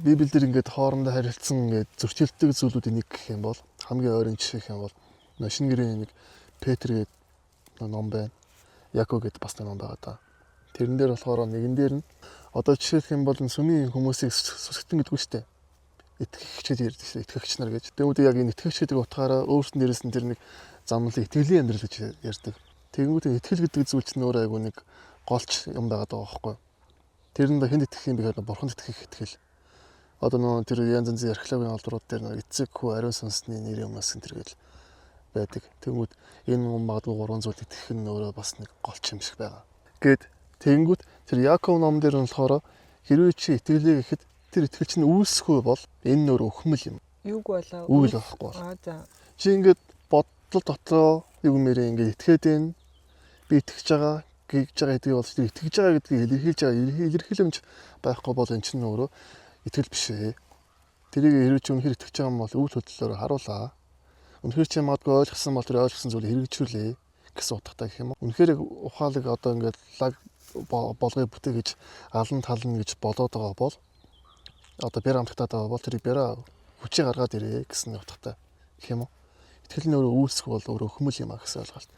Библиэлд ингээд хоорондоо харилцсан ингээд зөрчилдөг зүйлүүдийн нэг гэх юм бол хамгийн ойрын жишээ гэх юм бол шинэ гэрээний нэг Петр гэдэг ном байна. Яков гэдэг бас нэг ном байгаа даа. Тэрэн дээр болохоор нэгэн дээр нь одоо жишээлх юм бол сүмийн хүмүүсийг сүсгтэн гэдэг үү штэ. Итгэгч гэж ярьдаг штэ. Итгэгч нар гэж. Тэгмүүд яг энэ итгэгч гэдэг утгаараа өөрсдөн дээрээс нь тэр нэг замналын итгэлийн амьдрал гэж ярьдаг. Тэгэнгүүт итгэл гэдэг зүйл чинь өөр айгу нэг голч юм байгаад байгаа байхгүй. Тэр нь хүнд итгэх юм бэ гэхээр бурханд итгэх итгэл. Одоо нөө тэр янз янзын археологийн олдрууд дээр нөө эцэг хүү ариун сүнсний нэр юмас энэ төр гэл байдаг. Тэнгүүд энэ юм магадгүй гурван зүйл итгэх нь өөрөө бас нэг голч юм шиг байгаа. Гэт тэгэнгүүт тэр Яков ном дээр нь болохоор хэрвээ чи итгэлээ гэхэд тэр итгэл чинь үүсэхгүй бол энэ нөр өхмөл юм. Юуг болоо? Үйл байхгүй бол. Аа за. Чи ингээд бодлол дотроо юу гэмээрээ ингээд итгээд байна. Би итгэж байгаа гэж байгаа гэдгийг бол тэр итгэж байгаа гэдгийг илэрхийлж байгаа илэрхийлэмж байхгүй бол эн чинь өөрөө итгэл биш ээ. Тэрийг хэрвээ чи үнэхээр итгэж байгаа юм бол үйл хөдлөлөөр харуулаа. Үнэхээр чи магадгүй ойлгосон бол тэр ойлгосон зүйлийг хэрэгжүүлээ гэсэн утгатай гэх юм уу. Үнэхээр ухаалаг одоо ингээд лаг болгоё бүтээ гэж алан тална гэж болоод байгаа бол одоо бэр амтагтаад байгаа бол тэрийг бэрэ хүчийг гаргаад ирээ гэсэн утгатай гэх юм уу. Итгэл нь өөрөө үүсэх бол өөрөө хмөл юм а гэсэн ойлголт.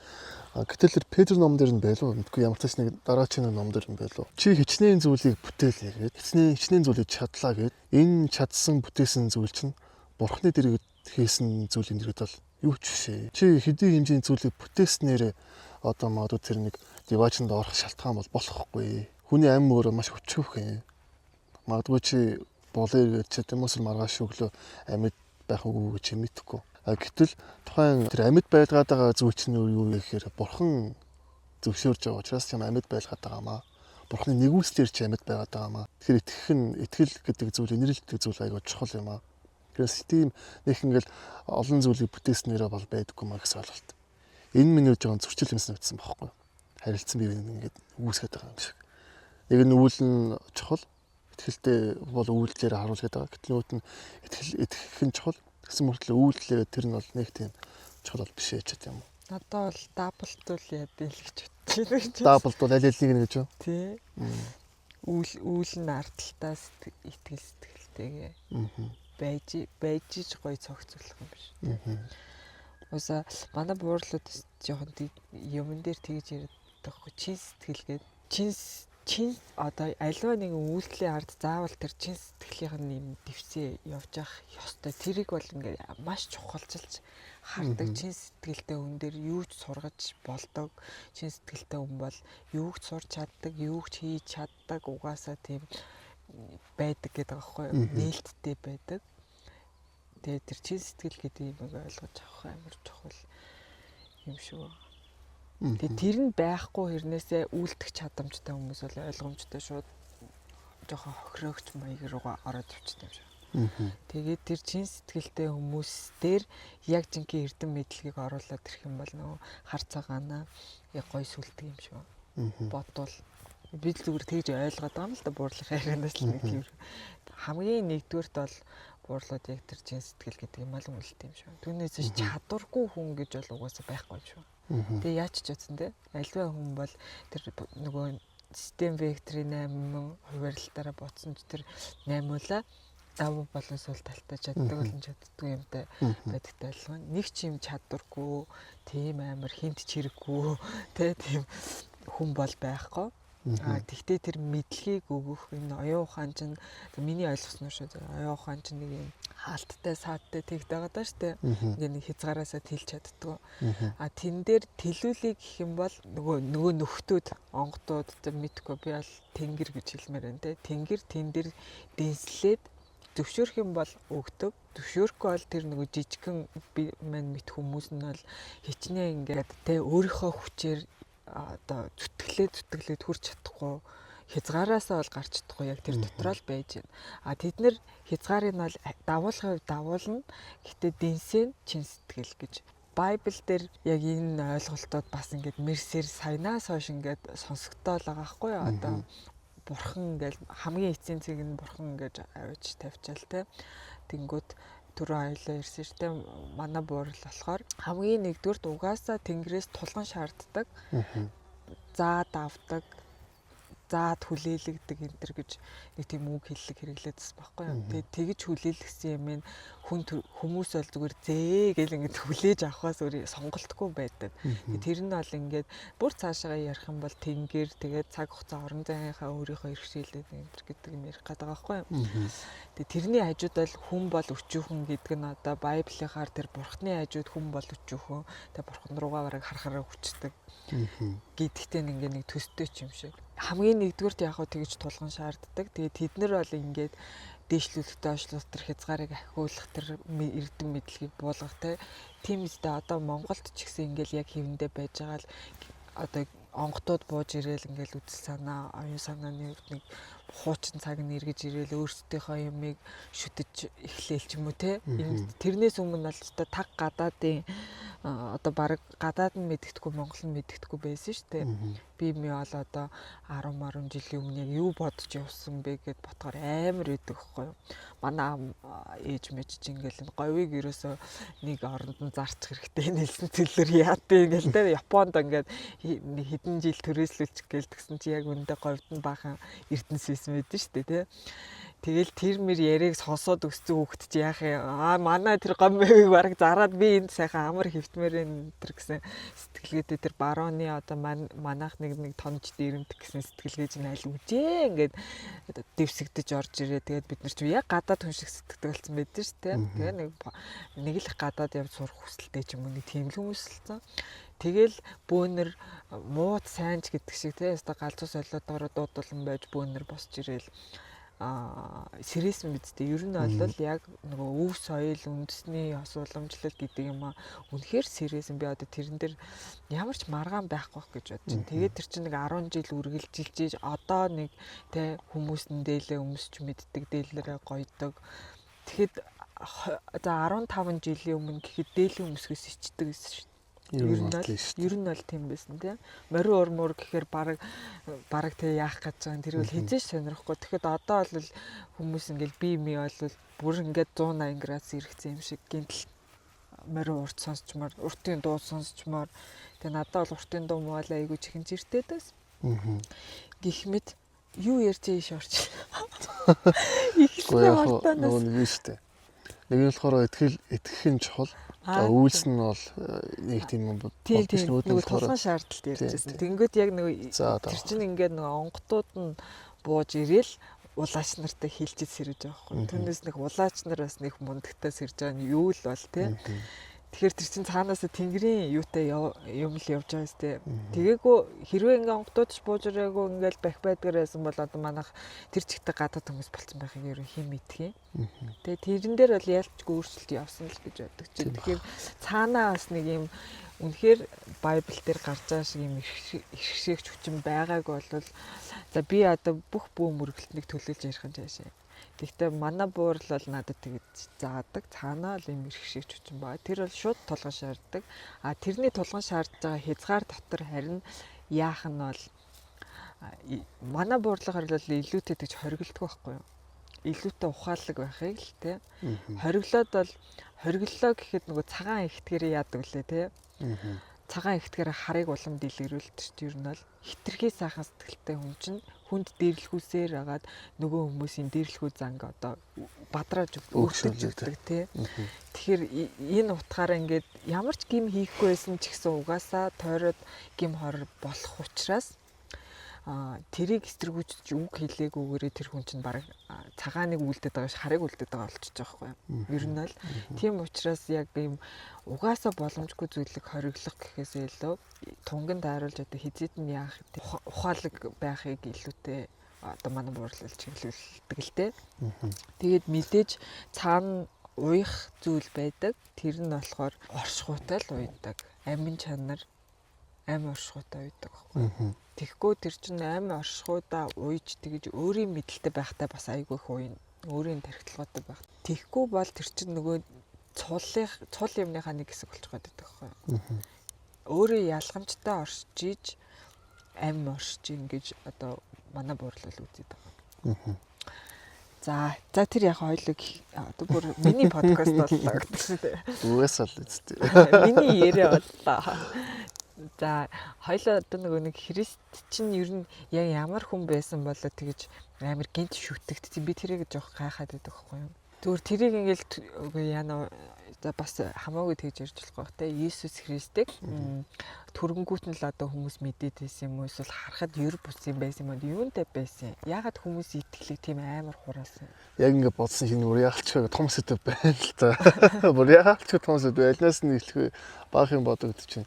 Гэтэл тэр Петр ном дээр нь байлуу мэдгүй ямар ч нэг дараачийн ном дээр нь байлуу. Чи хичнээн зүйлийг бүтээлээ гээд хичнээн зүйлийг чадлаа гээд энэ чадсан бүтээсэн зүйл чинь бурхны дэргэд хийсэн зүйлийн дэргэд бол юу ч биш ээ. Чи хэдий хэмжээний зүйлийг бүтээснээр одоо магадгүй тэр нэг диваачнд орох шалтгаан бол болохгүй. Хүний ам өөрөө маш хүчрэх юм. Магадгүй чи болъё гэж ч юм уу маргааш өглөө амьд байх үгүй гэж мэдэхгүй. Гэтэл тухайн тэр амьд байлгаад байгаа зүйл чинь юу вэ гэхээр бурхан зөвшөөрж байгаа учраас тийм амьд байлгаад байгаа маа. Бурханы нэгүслэр чи амьд байгаад байгаа маа. Тэгэхээр итгэх нь итгэл гэдэг зүйл инэрлэлт зүйл айгүй чухал юм аа. Тэгэхээр тийм нэг ингээл олон зүйлийг бүтээснээрээ бол байдаггүй маа гэсэн ойлголт. Энэ миний жоохон зөрчил юмсан утсан байхгүй. Харилцан бие биеийг ингээд үүсгээд байгаа юм шиг. Нэг нь үйл нь чухал, итгэлтэй бол үйлдэлээр харуулдаг байгаа. Гэтэл нөгөөт нь итгэл итгэх нь чухал. Тэгсэн мөртлөө үйлдэлээ тэр нь бол нэг тийм чухал бол биш ээ ч гэдэг юм уу. Надад бол даблтул яд л гэж бодчих. Даблтул аль алийг нь гэж юу? Тий. Үйл нь ард талтаа итгэл сэтгэлтэйгээ. Байж иж гоё цогцолох юм биш. Уусаа манай буурлууд жоохон юмн дээр тэгж яриад байхгүй чин сэтгэлгээд чин одоо аливаа нэгэн үйлдэлийн ард заавал тэр чин сэтгэлийнх нь юм дэвсээ явж явах ёстой. Тэрийг бол ингээ маш чухалчилж хардаг. Чин сэтгэлтэй хүн дээр юу ч сургаж болдог. Чин сэтгэлтэй хүн бол юу ч сурч чаддаг, юу ч хийж чаддаг. Угаасаа тийм байдаг гэдэг аахгүй юу? Нээлттэй байдаг. Тэгээд тэр чин сэтгэл гэдэг юм ойлгож авах амар чухал юм шиг байна. Тэгээд тэр нь байхгүй хэрнээсээ үлдэх чадамжтай хүмүүс бол ойлгомжтой шууд жоохон хохирогч маяг руугаа ороод явчихсан юм шиг. Тэгээд тэр чин сэтгэлтэй хүмүүс дээр яг жинхэнэ эрдэм мэдлэгийг оруулаад ирэх юм бол нөгөө хар цагаанаа яг гоё сүлдэг юм шиг. Бодвол би л зүгээр тэгж ойлгоод байгаа юм л да буурлахын ярианаас л нэг тийм. Хамгийн нэгдүгээрт бол буурлууд яг тэр чин сэтгэл гэдэг юм ал үнэлт юм шиг. Түүнээс чадваргүй хүн гэж бол угаасаа байхгүй юм шиг. Тэгээ яаж ч утсан те. Альва хүн бол тэр нөгөө систем векторын 8 хуваарилтаараа бодсон ч тэр 8-уулаа давуу болон сул талтай чаддаг болон чаддгүй юмтай байдагтай адилхан. Нэг ч юм чадваргүй, тийм амар хинт чирэггүй те тийм хүн бол байхгүй. А тэгтээ тэр мэдлэгийг өгөх энэ оюун ухаан чинь миний ойлгосноор шүү. Оюун ухаан чинь нэг юм хаалттай саадтай тэгт байгаа даа штэ. Ингээ нэг хязгаараасаа тэлж чаддгүй. А тэн дээр тэлүүлээ гэх юм бол нөгөө нөхдүүд онгодууд тэр мэдхгүй би бол тэнгэр гэж хэлмээр байна те. Тэнгэр тэн дээр дэнслээд зөвшөөрөх юм бол өгдөг. Зөвшөөрөхгүй бол тэр нөгөө жижигхэн би мань мэт хүмүүс нь бол хичнээн ингээд те өөрийнхөө хүчээр одоо зүтгэлээд хүрч чадахгүй хязгаараасаа бол гарч чадахгүй яг тэр дотроо л байж байна. А тэд нэр хязгаарыг нь бол давуулахын хувьд давуулна. Гэтэ дэнсээ чин сэтгэл гэж. Байбл дээр яг энэ ойлголтууд бас ингээд мэрсэр саянаас хойш ингээд сонсогдоол байгаа байхгүй юу? Одоо бурхан ингээл хамгийн эцсийн цэг нь бурхан гэж авчиж тавьчаал те. Тэнгүүт түрүү аюулаа ирсэн штэ манай буурал болохоор хамгийн нэгдүгüрт угаасаа тэнгэрээс тулган шаарддаг. Заад авдаг. заад хүлээлгдэг энэ төр гэж нэг тийм үг хэллэг хэрэглээдсэн байхгүй юу. Тэгээд тэгж хүлээлгсэн юм нь хүн хүмүүс бол зүгээр зээ гэл ингээд хүлээж авахаас өөр сонголтгүй байдаг. Тэгээд тэр нь бол ингээд бүр цаашаа ярих юм бол тэнгэр тэгээд цаг хугацаа орон зайнхаа өөрийнхөө иргэшээлээд энэ төр гэдэг юм ярих гэдэг байгаа байхгүй юу. Тэгээд тэрний хажууд бол хүн бол өчүүхэн гэдэг нь одоо Байблынхаар тэр бурхны хажууд хүн бол өчүүхэн. Тэгээд бурхан руугаа бараг харахаараа хүчдэг гэдэгтэй ингээ нэг төстэй ч юм шиг. Хамгийн нэгдүгüрт яг хөө тэгж тулган шаарддаг. Тэгээд тэд нар бол ингээд дээшлүүлэх, доошлуулах тэр хязгаарыг ахиулах тэр эрдэм мэдлэгийг буулгах те. Тийм үстэй одоо Монголд ч гэсэн ингээл яг хэвэндээ байж байгаа л одоо онготууд бууж ирээл ингээл үзэл санаа, оюун санааны хувьд нэг хуучин цаг нь эргэж ирээл өөрсдийнхөө юмыг шүтэж эхлээл ч юм уу те. Тэрнээс өмнө бол одоо таг гадаадын одоо баг гадаад нь мэддэхгүй Монгол нь мэддэхгүй байсан шүү дээ. Би ми бол одоо 10 10 жилийн өмнө яг юу бодож явсан бэ гэд бодохоор амар өгдөг байхгүй юу. Манай ээж мэж чи ингээл говийг ерөөсөө нэг оронд нь зарчих хэрэгтэй нэлсэн цэлэр яа тийм ингээл те. Японд ингээд хэдэн жил төрөөслүүлчих гээл тэгсэн чи яг үндэ говьд нь баахан эрдэнэс байсан байдэн шүү дээ те. Тэгэл тэр мэр яриаг сонсоод өссөн хүүхэд чи яах юм аа манай тэр гом мөвийг бараг зараад би энд сайхан амар хэвтмээр энэ тэр гэсэн сэтгэлгээтэй тэр барооны одоо манайх нэг нэг тонж дээрэмдэх гэсэн сэтгэлгээ чинь аль үжээ ингээд дэвсэгдэж орж ирээ. Тэгээд бид нар чи яг гадаад хүн шиг сэтгэдэг болсон байдэн шүү дээ. Тэгээ нэг л гадаад явж сурах хүсэлтэй ч юм уу нэг тийм л хүмүүс л цсан. Тэгэл бөөнөр мууд сайн ч гэдэг шиг те яста галзуу солиодороо дуудулан байж бөөнөр босч ирээл сэрээсэн биз дээ. Ер нь бол яг нөгөө өв соёл, үндэсний ёс уламжлал гэдэг юм аа үнэхээр сэрээсэн. Би одоо тэрэн дээр ямар ч маргаан байхгүй байх гэж бодож байна. Тэгээд тэр чинь нэг 10 жил үргэлжилж одоо нэг тэ хүмүүс нь дээлээ өмсч мэддэг, дээлэрээ гойдог. Тэгэхэд за 15 жилийн өмнө гэхэд дээлийн өмсгөөс ичдэг гэсэн шүү дээ. Ер нь бол тийм байсан тийм. Морин урмуур гэхээр бараг тэг яах гэж байгаа юм. Тэр бол хизээш сонирхгүй. Тэгэхэд одоо бол хүмүүс ингээл би ми бол бүр ингээд 180 градус эргэцсэн юм шиг гинтл морин урт сонсчмоор, уртын дуу сонсчмоор. Тэгээ надад бол уртын дуу муу айгүй чихэн чиртэй байсан. Гэх мэт юу ярьж ийш орч. Ихлээ мартаанаас. Нөгөө нэг юм шүү дээ. Нэг нь болохоор итгэх нь чухал. Үйлс нь бол нэг тийм юм бол биш нөгөө нь болохоор тулган шаардлагатай ярьж байсан. Тэнгүүд яг нөгөө тэр чинь ингээд нөгөө онготууд нь бууж ирээл улаач нартай хилчиж сэрэж байгаа байхгүй. Түүнээс нэг улаач нар бас нэг мундагтай сэрж байгаа нь юу л бол тий. Тэгэхээр тэр чинь цаанаасаа тэнгэрийн юутай юм л явж байгаа сте. Тэгээгүй хэрвээ ингээ онготууд ч бууж ирээгүй ингээл бах байдгаар байсан бол одоо манайх тэр чигтээ гадаад хүмүүс болцсон байхыг ер нь хэн мэдх юм. Тэгээ тэрэн дээр бол ялчгүй өөрчлөлт явсан л гэж боддог чинь. Тэгэхээр цаанаа бас нэг юм үнэхээр Байбл дээр гарч байгаа шиг юм иргэшээгч хүчин байгааг бол за би одоо бүх бүү мөргөлтнийг төлөөлж ярих юм цаашаа. Гэхдээ манай буурал бол надад тэгж заадаг. Цаанаа л юм иргэшээгч хүчин байгаа. Тэр бол шууд тулган шаарддаг. А тэрний тулган шаардж байгаа хязгаар дотор харин яах нь бол манай буурлахаар бол илүүтэй тэгж хоригддаг байхгүй юу? Илүүтэй ухаалаг байхыг л те. Хориглоод бол хориглолоо гэхэд нөгөө цагаан ихтгэрээ яадаг лээ те. Цагаан ихтгэр харыг улам дэлгэрүүлдэг шүү дээ. Ер нь бол хитрхи сайхан сэтгэлтэй хүн чинь хүнд дээрлэхүүсээр агаад нөгөө хүмүүсийн дээрлэхүү занг одоо бадрааж өгдөг өгдөг тий. Тэгэхээр энэ утгаараа ингээд ямар ч гим хийхгүй байсан ч гэсэн угаасаа тойроод гим хор болох учраас тэрийг эсэргүүцэж үг хэлээгүйгээрээ тэр хүн чинь баг цагааныг үлдээд байгаа ш харыг үлдээд байгаа болчихж байгаа байхгүй юу. Ер нь бол тийм учраас яг ийм угаасаа боломжгүй зүйлийг хориглох гэхээс илүү тунган тааруулж одоо хизээд нь яах ухаалаг байхыг илүүтэй одоо манай буурлал чиглүүлдэг л дээ. Тэгээд мэдээж цаана уях зүйл байдаг. Тэр нь болохоор оршихуйтай л уйдаг. Амин чанар амь оршихуйтай уйдаг байхгүй. Тэгэхгүй тэр чинь амь оршихуйдаа уйж тэгж өөрийн мэдлэлтэй байхтай бас айгүй их уйна. Өөрийн тархитлагаатай байх. Тэгэхгүй бол тэр чинь нөгөө цул юмныхаа нэг хэсэг болчих гээд байдаг байхгүй. Өөрөө ялгамжтай оршиж иж амь оршиж ингэж одоо манай буурлал үзээд байгаа. За тэр яг хоёлыг одоо бүр миний подкаст боллоо гэдэг. Угаасаа л үстэй. Миний яриа боллоо. За хоёлоо одоо нөгөө нэг Христ чинь ер нь яг ямар хүн байсан болоо тэгэж амар гинт шүтэгдсэн. Би тэрийг жоох гайхаад байдаг байхгүй юу? Зүгээр тэрийг ингээл үгүй яана за бас хамаагүй тэгж ярьж болох байх те. Иесус Христийг төрөнгүүт нь л одоо хүмүүс мэдээд байсан юм уу эсвэл харахад ер бус юм байсан юм уу? Юунтай байсан? Яагаад хүмүүс итгэлийг тийм амар хураасан? Яг ингэ бодсон шинэ бүр яалчгүй том сэдв байна л та. Бүр яалчгүй том сэдв. Альнаас нь хэлэхгүй баах юм бодогд чинь.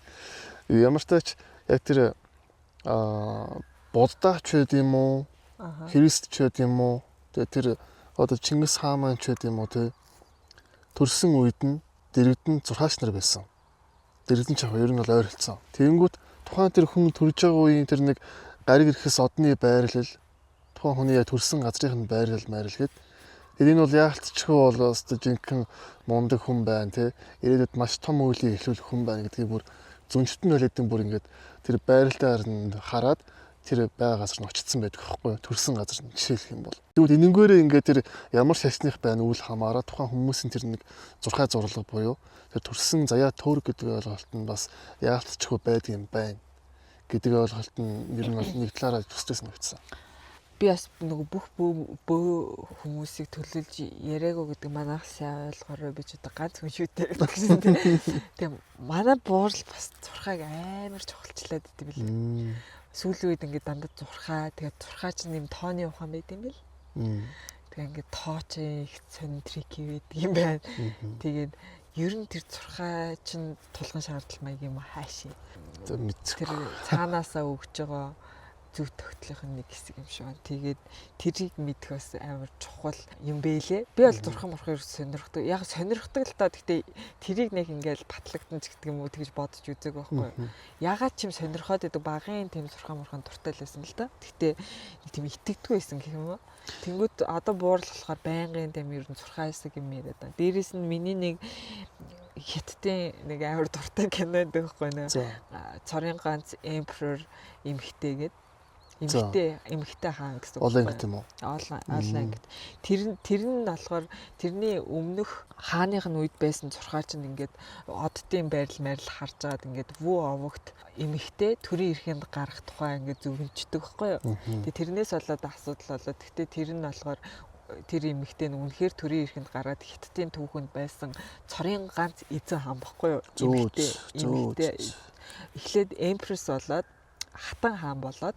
Ямар ч тач яг тэр буддаач байд юм уу? Христ ч байд юм уу? Тэгээ тэр одоо Чингис хаан маань ч байд юм уу те? Төрсөн үед нь дэрэгдэн зурхаач нар байсан. Дэрэгдэн ч яг ер нь бол ойролцоо. Тэгэнгүүт тухайн тэр хүн төрж байгаа үеийн тэр нэг гариг ирэхээс одны байрлал тухайн хүний яг төрсэн газрын нь байрлал майрал гээд тэр энэ бол яалтчгүй бол өстой жинхэнэ мундаг хүн байна те. Ирээдүйд маш том үйлийг эхлүүлэх хүн байна гэдгийг бүр зөнчтөн нөлөөдөн бүр ингээд тэр байралтаар нь хараад тэр байгаа газар нь очсон байдаг байхгүй юу? Төрсэн газар нь жишээлх юм бол. Тэгвэл энэнгээрээ ингээд тэр ямар шашных байна үйл хамаараа тухайн хүмүүсийн тэр нэг зурхай зурлага буюу тэр төрсэн заяа төр гэдэг ойлголт нь бас яалтчгүй байдаг юм байна гэдэг ойлголт нь ер нь бол нэг талаараа төстэй санагдсан. Би бас нөгөө бүх бөө хүмүүсийг төлөөлж яриаггүй гэдэг манайх сайн ойлгоорой, би ч одоо ганц хүн шүү дээ гэсэн тийм. Тэгээ манай буурал бас зурхайг амар чухалчлаад идэв билээ. Сүүлийн үед ингээд дандаа зурхай, тэгээ зурхай чинь юм тооны ухаан байд юм бэл. Тэгээ ингээд тоо чи их сонин трик хийгээд юм байна. Тэгээд ер нь тэр зурхай чинь тулгын шаардлага маяг юм хаашаа. Тэр цаанаасаа өгж байгаа зөв тогтлынх нь нэг хэсэг юм шиг байна. Тэгээд тэрийг мэдэх бас амар чухал юм бэлээ. Би бол зурхан мурах ер сонирхдаг. Яг сонирхдаг л та. Гэхдээ тэрийг нэг ингээл батлагдсан ч гэдэг юм уу тэгж бодож үзег байхгүй юу. Ягаад ч юм сонирхоод идэг багын тийм зурхан мурхан дуртай л байсан л та. Гэхдээ нэг тийм итгэдэггүй байсан гэх юм уу. Тэнгүүд одоо буурал болохоор байнгын тийм ер нь зурхаа хэсэг юм яриад байна. Дээрээс нь миний нэг хятадын нэг амар дуртай кино байдаг байхгүй нэ. Цорын ганц Emperor эмхтэй гэдэг эмхтэй хаан гэсэн үг. Олон ангит юм уу? Олон ангит. Тэр нь болохоор тэрний өмнөх хааных нь үед байсан зурхаа чинь ингээд оддын байрал майрал харж агаад ингээд вүү овогт эмхтэй төрийн эрхэнд гарах тухай ингээд зөвгөнчдөг байхгүй юу? Тэгээ тэрнээс болоод асуудал болоод гэхдээ тэр нь болохоор тэр эмэгтэй нь үнэхээр төрийн эрхэнд гараад хятадын түүхэнд байсан цорын ганц эзэн хаан байхгүй юу? Эмэгтэй. Эхлээд empress болоод хатан хаан болоод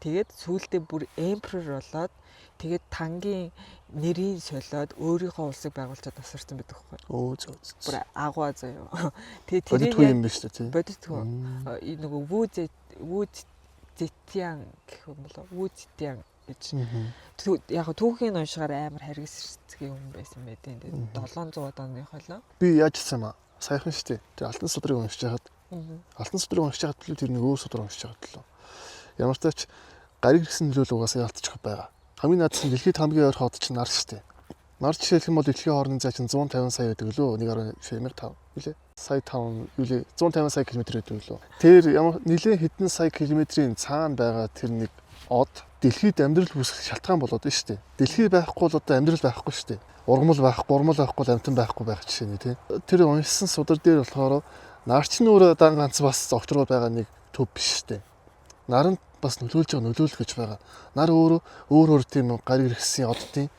тэгээд сүүлдээ бүр emperor болоод тэгээд тангийн нэрийг солиод өөрийнхөө улсыг байгуулчаад тасарсан байдаг байхгүй юу? Өө зөө. Бүр агуу заяа. Тэгээд тэрийг юм биш үү тий? Бодит хүү. Нөгөө Вүү Зэтян гэх юм болоо. Вүү Зэтян гэж. Яг түүхийн уншихаар амар харгас юм байсан байдیں۔ Тэгээд 700 оны хойлоо. Би яаж хэлсэн юм аа? Саяхан шүү дээ. Тэр Алтан судрыг уншиж байхад Алтан судрыг уншиж байхад л тэр нэг өөр судар уншиж байхад л. Ямар ч тач гариг ирсэн нөлөөл угаасаа ялтчих байгаа. Хамгийн наадсан дэлхийд хамгийн ойрхон од чинь нар шүү дээ. Нар жишээлх юм бол дэлхийн хоорондын зай чинь 150 сая байдаг лөө 1.5 үлээ. Сая 5 үлээ 150 сая километр байдаг лөө. Тэр ямар нэлээд хэдэн сая километрийн цаана байгаа тэр нэг од дэлхийд амьдрал үүсгэх шалтгаан болоод байна шүү дээ. Дэлхий байхгүй бол одоо амьдрал байхгүй шүү дээ. Ургамал байхгүй, урмал байхгүй бол амьтан байхгүй байх жишээ нэ тий. Тэр уншсан судар дээр болохоор нар чинь өөрөө дан ганц бас зогтроо байгаа нэг төв биш шүү дээ. Наранд бас нөлөөлж байгаа нөлөөлөх гэж байгаа. Нар өөрөө өөр өөр тийм гариг иргэсийн оддын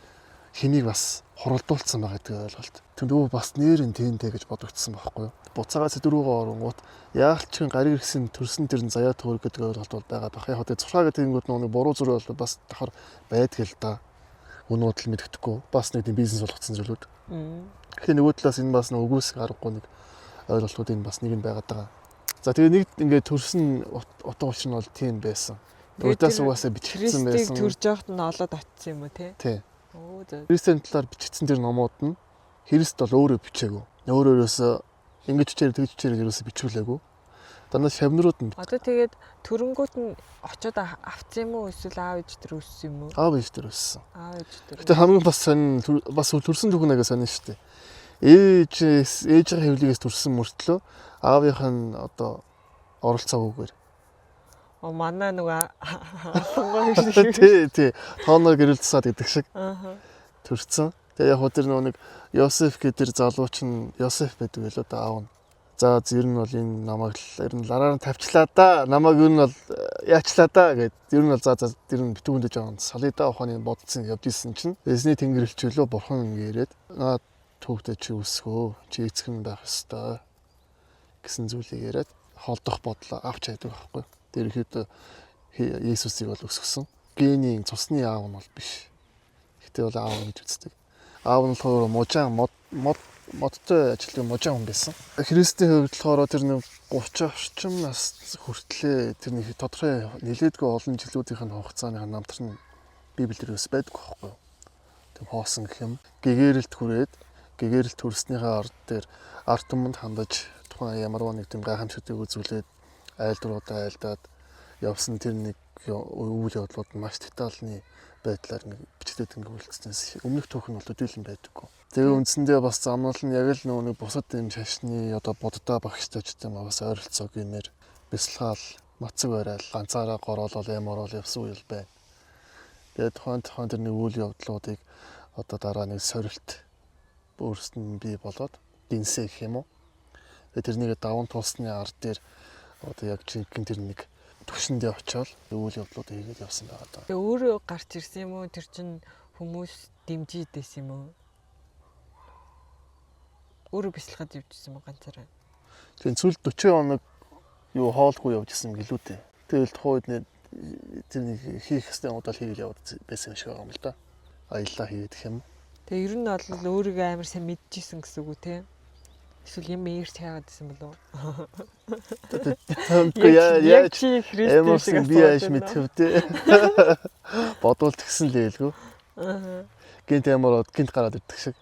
химийг бас хуралдуулсан байгаа гэдэг ойлголт. Тэнд өө бас нэр нь тэнтэй гэж бодогдсон байхгүй юу? Буцаагаа сэдв рүүгээ оронгууд яалч чин гариг иргэсийн төрсөн тэр нь заяа төөр гэдэг ойлголт бол байгаа бах. Яг хөө зурхаа гэдэг ингүүд нэг буруу зүрх бол бас давхар байдаг л да. Үнэн удал мэддэхгүй. Бас нэг тийм бизнес болгоцсон зүйлүүд. Тэгэхээр нөгөө талаас энэ бас нэг үгүйсэх аргагүй нэг ойлголтууд энэ бас нэг нь байгаад байгаа. За тэгээ нэг ингээд төрсөн утга учир нь бол тийм байсан. Урдаас угаасаа бичигдсэн байсан. Христийг төрж явахад нь олоод очсон юм уу те? Тий. Оо за. Христийн талаар бичигдсэн тэр номууд нь Христ бол өөрөө бичээгүй. Өөрөө ерөөсөө ингэж бичээрэй тэгж бичээрэй ерөөсөө бичүүлээгүй. Дандаа шавнырууд нь. Одоо тэгээд төрөнгүүт нь очиод авцсан юм уу эсвэл аав ээж тэр өссөн юм уу? Аав ээж тэр өссөн. Аав ээж тэр. Гэтэ хамгийн бас сонин бас төрсөн түүхэн аяга сонин шүү дээ. Ээжийн хэвлэгээс төрсөн мөртлөө аавынх нь одоо оролцоогүйгээр. Оо манай нөгөө алангой шиг. Тий, тий. Тооноор гэрэлтсаад гэдэг шиг. Аа. Төрсөн. Тэгээ яг хөө тэр нөгөө нэг Йосеф гэдэг тэр залуу чинь Йосеф байдаг байлоо да аав нь. За ер нь бол энэ намайг л ер нь лараар нь тавьчлаа да. Намайг ер нь бол яачлаа да гэд. Ер нь бол за ер нь битүүгэндээ жоохон салъя да ухааны бодсон явж исэн чинь эзний тэнгэрлэгч лөө бурхан ингэ ирээд наад түүхтэй чи өсгөө. Чи эцэг нь байх ёстой гэсэн зүйлийг яриад холдох бодлоо авч хайдаг байхгүй. Тэр ихэд Есүсийг бол өсгсөн. Генийн цусны аав нь бол биш. Гэтэ бол аав гэж үздэг. Аав нь болохоор мужаан мод модтой ажилладаг мужаан хүн байсан. Христийн хувьд болохоор тэр нэг 30 орчим нас хүртлээ тэр нэг тодорхой нэлээдгүй олон жилүүдийнх нь хугацааны намтар нь Библиэр бас байдаг байхгүй юу? Тийм хоосон гэх юм. Гэгэрэлт хүрээд гэгэрэлт хүрснийхээ ард дээр ард түмэнд хандаж тухайн ямарваа нэг тийм гайхамшигтыг үзүүлээд айлдруудаа айлдаад явсан тэр нэг үйл явдлууд нь маш детальны байдлаар нэг бичигдээд ингээ үлдсэнээс өмнөх түүх нь бол төдийлөн байдаггүй. Тэгээ үндсэндээ бас замнал нь яг л нөгөө нэг бусад юм шашны одоо буддаа багштай ч юм бас ойролцоо гэмээр бясалгаал мацаг барайл ганцаараа гороолол юм ороол явсан үйл байна. Тэгээ тухайн тэр нэг үйл явдлуудыг одоо дараа нэг сорилт өөрсдөд нь бий болоод динсэ гэх юм уу. Тэгээ тэрнийг даван тулсны ард дээр одоо яг жинхэнэ тэр нэг төвшөндөө очиод үйл явдлуудыг хийгээд явсан байгаа даа. Тэгээ өөрөө гарч ирсэн юм уу? Тэр чинь хүмүүс дэмжиж байсан юм уу? Өөрөө бясалгаад явжсэн юм уу ганцаараа? Тэгээ сүүлд 40 хоног юу хоолгүй явж исэн гэлүү дээ. Тэгэл тухайн үед тэр нэг хийх ёстой юмудаа л хийгээл яваад байсан юм шиг байгаа юм л да. Аяллаа хийгээд гэх юм. Тэгээ ер нь бол өөрийгөө амар сайн мэдчихсэн гэсэн үг үү те? Эсвэл юм ирч хайгаад байсан болов уу? Тэгэхгүй Яг чи Христийн шиг би яаж мэдэх вэ? Бодвол тэгсэн л байлгүй. Аа. Гинт ямар гинт гараад ирдэг шиг.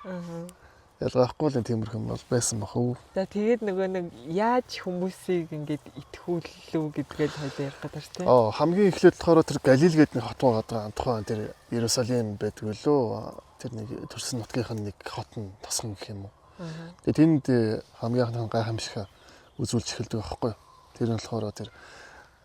Аа. Ялгаахгүй л тиймэрхүү юм бол байсан бах уу. За тэгээд нөгөө нэг яаж хүмүүсийг ингээд итгүүллүү гэдгээ л хоёлаа ярих гэдэг чинь. Аа хамгийн эхлээд болохоор тэр Галил гэдэг нэг хот байгаа даа. Тухайн тэр Иерусалим байдаг лөө. Тэр нэг төрсөн нутгийнх нь нэг хот нь тосгон гэх юм уу. Тэгээд тэнд хамгийн анхны гайхамшиг үзүүлж эхэлдэг байхгүй. Тэр нь болохоор тэр